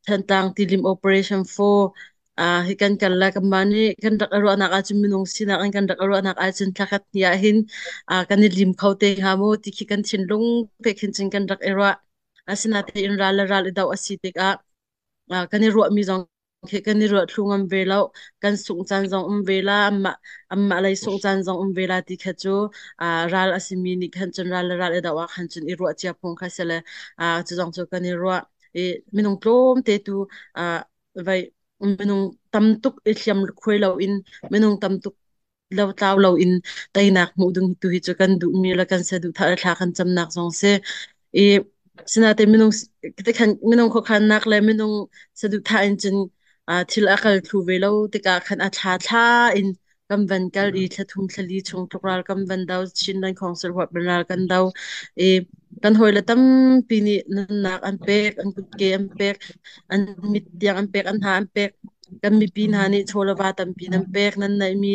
Thantlang Tilim Operation 4 hi kan kal le kanmah nih kan rak i ruahnak ahcun minung sinak in kan rak i ruahnak ahcun thlakhat hnih ah hin kan i lim kho te hnga maw ti khi kan thinlung te khin cun kan rak i ruah. Asinain ral le ral i doh a si tikah kan i ruahmi zong khi kan i ruah thlu ngam ve lo. Kan sungh caan zong um ve la, anmah lei sungh caan zong um ve la ti kha cu ral a simi nih khan cun ral le ral i doh ah khan cun i ruah cia phung kha si le cu zong cu kan i ruah. I minung tlawmte tu vai minung tam tuk i hliam khuai loin minung tam tuk lotlau loin teinak hmuh ding tu hi cu kan duhmi le kan saduhthah le thla kan camnak zong si. I sinain minung tikhan minung khuakhannak le minung saduhthah in cun thil a kal thlu ve lo tikah khan a thla thla in kan van kal i thla thum thla li chung tluk ral kan van do Chinland Council huap in ral kan do i kan hawile tampi nih nunnak an pek an kutke an pek an mit tiang an pek an hna an pek kan mipi hna nih chaw le va tampi nan pek nan neihmi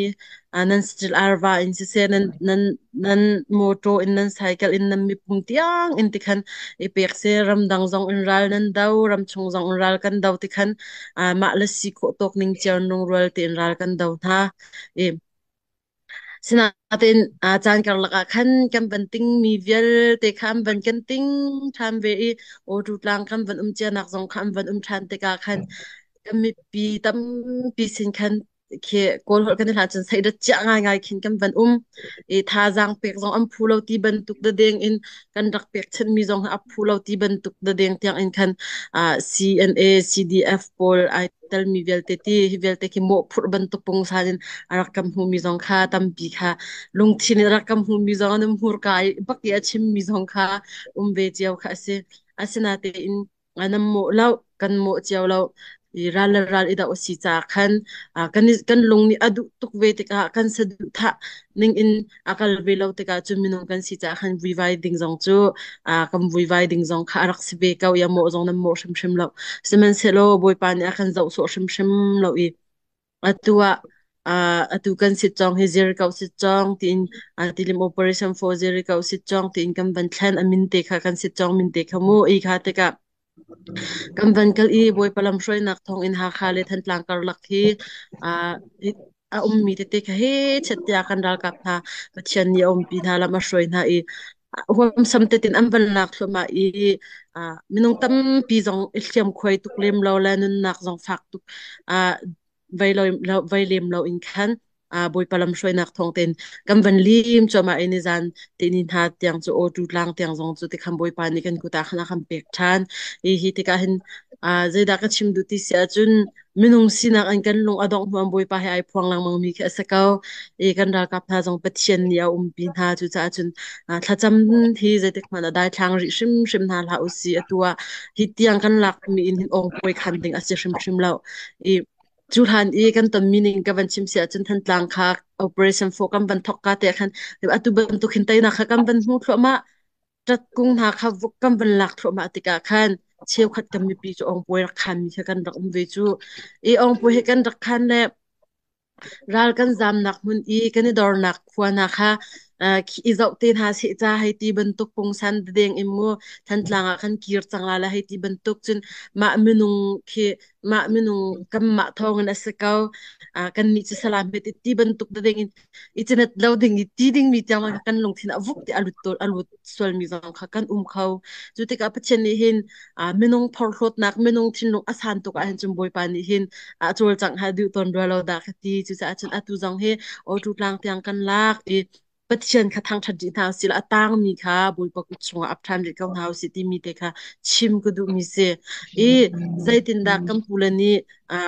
nan saṭil arva in siseh nan nan nan motor in nan cycle in nan mipum tiang in tikhan i pek se ramdang zong in ral nan do ramchung zong in ral kan do tikhan mah le si khawh tawk ning cio lungrual tein ral kan do hna i Sinain caan karlak ah khan kan van tingmi vialte kha an van kan ting ṭhan ve i awṭu tlang kan van um cianak zong kha an van um ṭhan tikah khan kan mipi tampi sin khan khi Kawl holh kan i hlan cun seidat ciah ngaingai khin kan van um i thazaang pek zong an phu lo ti bantuk dadeng in kan rak pekchanhmi zong a phu lo ti bantuk dadeng tiang in khan CNA, CDF pawl ai telmi vialte ti hi vialte khi mawhphurh bantuk pungsan in a rak kan hmumi zong kha tampi kha lungthin in a rak kan hmumi zong an um hmurka i bak i a chimmi zong kha um ve cio kha a si. Asinain nan mawh lo kan mawh cio lo i ral le ral i doh a si caah khan kan kan lung nih a duh tuk ve tikah kan saduhthah ning in a kal ve lo tikah cun minung kan si caah khan vuivai ding zong cu kan vuivai ding zong kha a rak si ve ko i a mawh zong nan mawh hrimhrim lo. Sihmanhsehlaw Bawipa nih a kan zoh sawh hrimhrim lo i atu ah atu kan sit cawng hi Jericho sit cawng tiin tilim operation for Jericho sit cawng tiin kan van thlen a min te kha kan sit cawng min te kha mu i kha tikah Kan van kal i Bawipa lamhruainak thawngin Hakha le Thantlang karlak hi a ummi tete kha hechet tiah kan ralkap hna Pathian nih a umpi hna, lam a hruai hna i huamsam tetin an van lak thluahmah i minung tampi zong i hliamkhuai tuk lem lo le nunnak zong fak tuk vei lo, vei lem lo in khan Bawipa lamhruainak thawng tein kan van lim cuahmah i nizan tihni hna tiang cu awtu tlang tiang zong cu tikhan Bawipa nih kan kut ah khan a kan pek ṭhan. I hi tikah hin zeidah ka chim duh ti si ahcun minung sinak in kan lung a dongh hnuan Bawipa he ai phuang lengmang mi khi a si ko. I kan ralkap hna zong Pathian nih a umpi hna. Cucaah cun thlacam hi zeitik hmanh ah daithlang rih hrimhrim hna hlah usih. Atu ah hi tiang kan lakmi in hin awngpuai khan ding a si hrimhrim lo. I cu hlan i kan tonmi ning ka van chim si ahcun Thantlang kha operation fawh kan van thawk ka te khan atu bantuk hin teinak kha kan van hmu thluahmah ṭatkung hna kha vuk kan van lak thluahmah tikah khan cheukhat kan mipi cu ongpuai rak khanmi kha kan rak um ve cu i ongpuai he kan rak khan le ral kan zamnak hmun i kan i dornak khua hna kha i zoh te hna seh ca hei ti bantuk pungsan deng in mu Thantlang ah kan kir cang la le hei ti bantuk cun mah minung khi mah minung kanmah thawngin a si ko kannih cu salam he ti bantuk ding in i cenet lo ding i ti dingmi tiang kan lungthin a vuk ti a lut a lut sualmi zong kha kan um kho. Cu tikah Pathian nih hin minung phorhlawtnak minung thinlung a san tuk ahhin cun Bawipa nih hin a cawlcangh ha duh tawn rua lo dah ka ti. Cucaah cun atu zong hi awtu tlang tiang kan lak i Pathian kha thangṭhat rih hna usih law a tangmi kha Bawipa kut chungah ap ṭhan rih ko hna usih timi te kha chim ka duhmi si. I zeitindah kan pule nih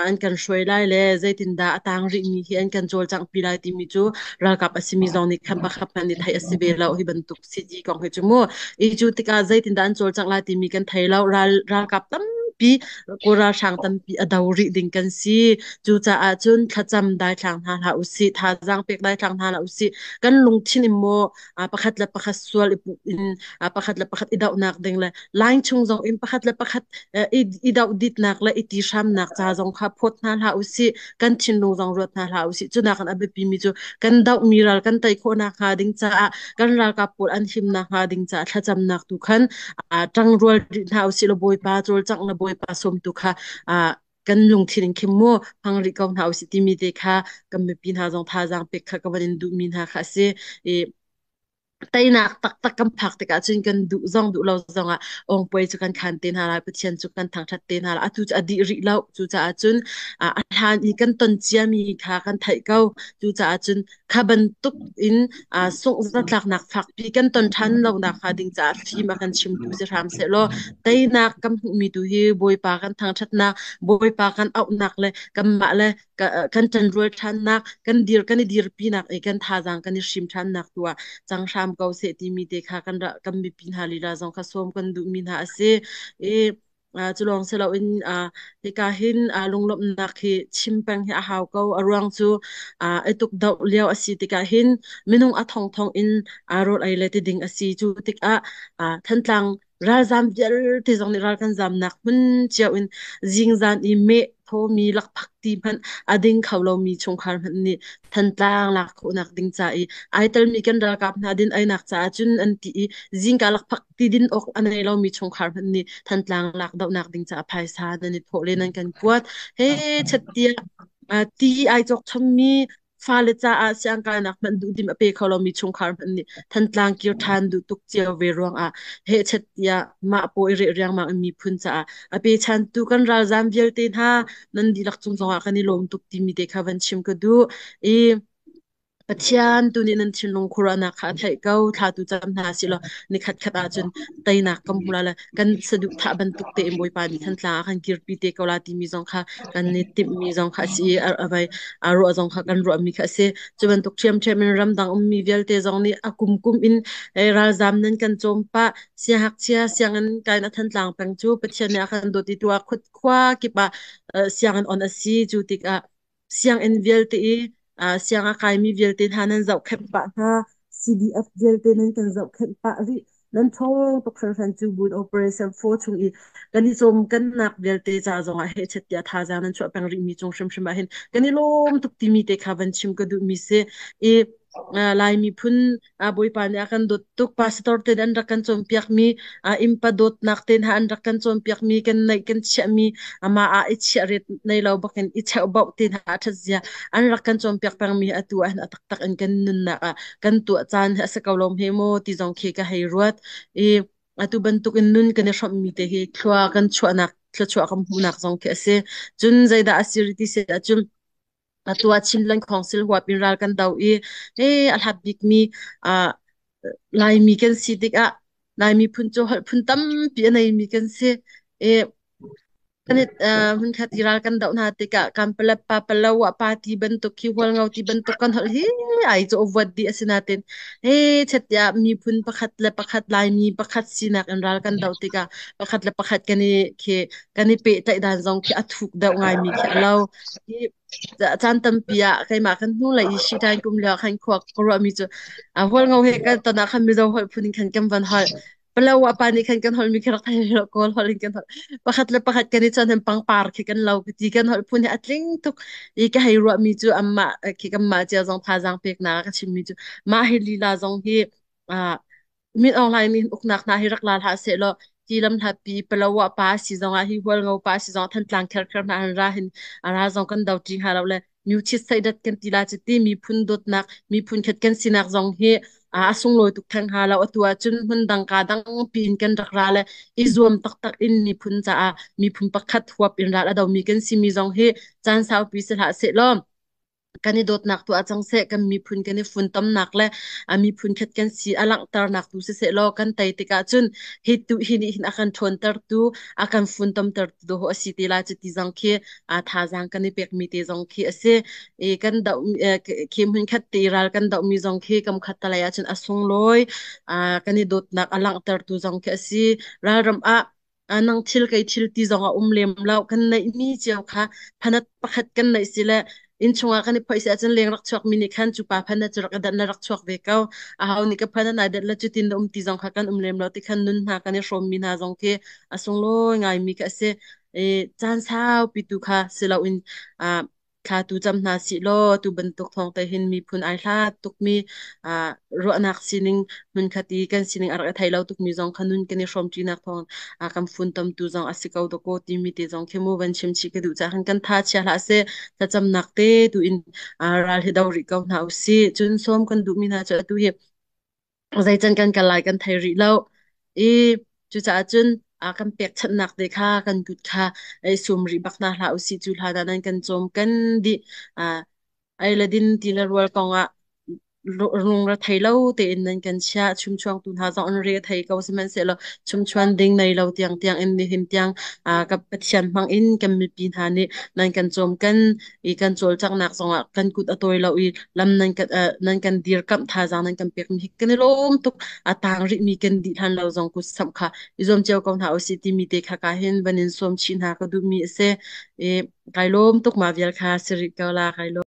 an kan hruai lai le zeitindah a tang rihmi hi an kan cawlcanghpi lai timi cu ralkap a simi zong nih khan pakhat hmanh nih theih a si ve lo hi bantuk city kong hi cu mu. I cu tikah zeitindah an cawlcangh lai timi kan thei lo. Ral, ralkap tampi tampi Kawl ralhrang tampi a do rih ding kan si. Cucaah cun thlacam daithlang hna hlah usih, thazaang pek daithlang hna hlah usih. Kan lungthin in maw pakhat le pakhat sual i puh in pakhat le pakhat i dohnak ding le line chung zong in pakhat le pakhat i doh ditnak le i ti hramnak ca zong kha phawt hna hlah usih. Kan thinlung zong ruat hna hlah usih. Cunak in a biapi mi cu kan dohmi ral kan tei khawhnak hnga ding caah kan ralkap pawl an himnak hnga ding caah thlacamnak tu khan ṭangrual rih hna usih law Bawipa cawlcangh le Bawipa sawm tu kha kan lungthin in khim mu hmang rih ko hna usih timi te kha kan mipi hna zong thazaang pek kha ka van in duhmi hna kha a si. I teinak taktak kan phak tikah cun kan duh zong duh lo zong ah ongpuai cu kan khan te hna lai, Pathian cu kan thangṭhat te hna lai. Atu cu a dih rih lo. Cucaah cun a hlan i kan ton ciami kha kan theih ko. Cucaah cun kha bantuk in sungh zatlaknak fakpi kan ton ṭhan lonak hnga ding caah fim a kan chimtu si hram sehlaw teinak kan hmuhmi tu hi Bawipa kan thangṭhatnak, Bawipa kan auhnak le kanmah le kan ṭanrual ṭhannak, kan dir kan i dirpinak i kan thazaang kan i hrim ṭhannak tu ah cang hram ko seh timi te kha kan kan mipi hna lila zong kha sawm kan duhmi hna a si. I cu lawng si loin hika hin lunglawmhnak hi chim peng hi a hau ko. A ruang cu i tukdoh lio a si tikah hin minung a thongthong in rawl ei le ti ding a si. Cu tikah Thantlang ralzam vialte zong nih ral kan zamnak hmun cio in zingzan i meh thawmi lakphak ti hmanh a ding kho lomi chungkhar hmanh nih Thantlang lak khawhnak ding ca i ai telmi kan ralkap hna din einak caah cun an ti i zingka lakphak ti din awk a nei lomi chungkhar hmanh nih Thantlang lak dohnak ding caah phaisa nan i thawh le nan kan kuat. He chet tiah ti ai cawk chommi fale caah siangkainak hmanh duhdim a pe kho lomi chungkhar hmanh nih Thantlang kir ṭhan duh tuk cio ve ruangah hehchet tiah mah paw i reh riangmang in miphun caah a pechantu kan ralzaam vialte hna nan dihlak cung zongah kan i lawm tuk timi te kha van chim ka duh i Pathian tu nih nan thinlung khuaruahnak kha a theih ko. Thla tu cam hna sih law nikhat khat ahcun teinak kan hmu lai le kan saduhthah bantuk tein Bawipa nih Thantlang ah kan kirpi te ko la timi zong kha kan i timhmi zong kha a si i a vai a ruah zong kha kan ruahmi kha a si. Cu bantuk ṭhiamṭhiam in ramdang ummi vialte zong nih a kumkum in ralzam nan kan cawm pah. Siangngakchia sianginn kai in a Thantlang peng cu Pathian nih a kan dawt i tu ah khua kip ah sianginn on a si. Cu tikah sianginn vialte i siang a kaimi vialte hna nan zohkhenh pah hna. CDF vialte nan kan zohkhenh pah rih. Nan ṭhawng tuk hringhran cu buin Operation 4 chung i kan i cawmkennak vialte ca zongah hehchet tiah thazaang nan chuah peng rihmi cung hrimhrim ah hin kan i lawm tuk timi te kha van chim ka duhmi si. I Lai miphun Bawipa nih a kan dawt tuk. Pastor te an rak kan cawnpiakmi, innpa dawtnak te hna an rak kan cawnpiakmi, kan neih kan chiahmi, amah ah i chiah ret nei lo bakin i cheuhbauh te hna a ṭhat zia an rak kan cawnpiak pengmi atu ah hin a taktak in kan nunnak ah kan tuah caan hi a si ko lo hme maw ti zong khi ka hei ruat. I atu bantuk in nun kan i hrawmhmi te hi thlua kan chuahnak, thluachuah kan hmuhnak zong khi a si. Cun zeidah a si rih ti si ahcun atu ah Chinland Council huap in ral kan do i he a hlat bikmi Laimi kan si tikah Lai miphun cu holh phun tampi a neimi kan si. I kan i hmunkhat i ral kan doh hna tikah Kanpalet pa Palawa pa ti bantuk hi Hualngo ti bantuk kan holh hi ai cu vuat dih asinain he chet tiah miphun pakhat le pakhat Laimi pakhat sinak in ral kan doh tikah pakhat le pakhat kan i khi kan i pehtlaih dan zong khi a thuk deuh ngaimi khi a lo. Hi caan tampi ah keimah kan hnu lei i shitain kum lio khan khua ka ruahmi cu Hualngo he kan ton ah khan Mizo holh phun in khan kan van holh. Palawa pa nih khan kan holhmi khi rak thei lo Kawl holh in kan holh. Pakhat le pakhat kan i chon hin pangpar khi kan lo ti kan holh phun hi a tling tuk. I ka hei ruahmi cu anmah khi kanmah cia zong thazaang peknak a ka chimmi cu mah hi lila zong hi Min Aung Hlaing nih uknak hna hi rak la hlah sehlaw hi lamhlatpi Palawa pa si zongah hi Hualngo pa si zongah Thantlang kherkher hna han ra hin a ra zong kan do ṭi hnga lo le Myuchit seidat kan ti la cu ti miphun dawtnak miphun khat kan sinak zong hi a sunglawi tuk theng hnga lo. Atu ahcun hmun dang ka dang piin kan rak ra le i zuam taktak in miphun caah miphun pakhat huap in ral a domi kan simi zong hi caan saupi si hlah sehlaw kan i dawtnak tu ah cang seh, kan miphun kan i funtomnak le a miphun khat kan si a langhternak tu siseh law kan tei tikah cun hi tu hi nih hin a kan ṭhawntertu a kan funtomtertu dawh a si te lai cu ti zong khi a thazaang kan i pekmi te zong khi a si i kan doh khi hmun khat te ral kan dohmi zong khi kam khat talei ahcun a sunglawi kan i dawtnak a langhtertu zong khi a si. Ralram ah. Nang thil kei thil ti zong a um lem lo. Kan neihmi cio kha phanat pakhat kan neih si le innchung ah kan i phoih si ahcun leng rak chuakmi nih khan cu pa phanat cu rak i danh le rak chuak ve ko. Aho nih ka phanat nai dat le cutin na um ti zong kha kan um lem lo ti khan nun hna kan i hrawmmi hna zong khi a sunglawi ngaimi kha a si. I caan saupi tu kha si loin thla tu cam hna sih law tu bantuk thawng te hin miphun ai hlat tukmi ruahnak sining hmunkhat i kan sining a rak i thei lo tukmi zong kha nun kan i hrawmṭinak thawng a kan funtomtu zong a si ko dakaw timi te zong khi mu van chim chih ka duh caah khan kan tha chia hlah seh, thlacamnak te tu in ral hi do rih ko hna usih. Cun sawm kan duhmi hna cu atu hi zeican kan kal lai kan thei rih lo i cucaah cun a kan pekchanhnak te kha kan kut kha ei sum rih bak hna hlah usih. Cu hlan ah nan kan cawm kan dih ei le din ti le rual kong ah lungre thei lo tein nan kan chiah. Chumchuangtu hna zong an re thei ko, sihmanhsehlaw chumchuan ding nei lo tiang tiang in nihin tiang ka Pathian hmang in kan mipi hna nih nan kan cawm kan i kan cawlcanghnak zongah kan kut a tawi lo i lam nan kan dirkamh, thazaang nan kan pekmi hi kan i lawm tuk. A tang rihmi kan dih hlan lo zong kut samh kha i zuam cio ko hna usih timi te kha ka hin van in sawm chih hna ka duhmi a si i kai lawm tuk. Ma vial kha si rih ko la, kai lawm.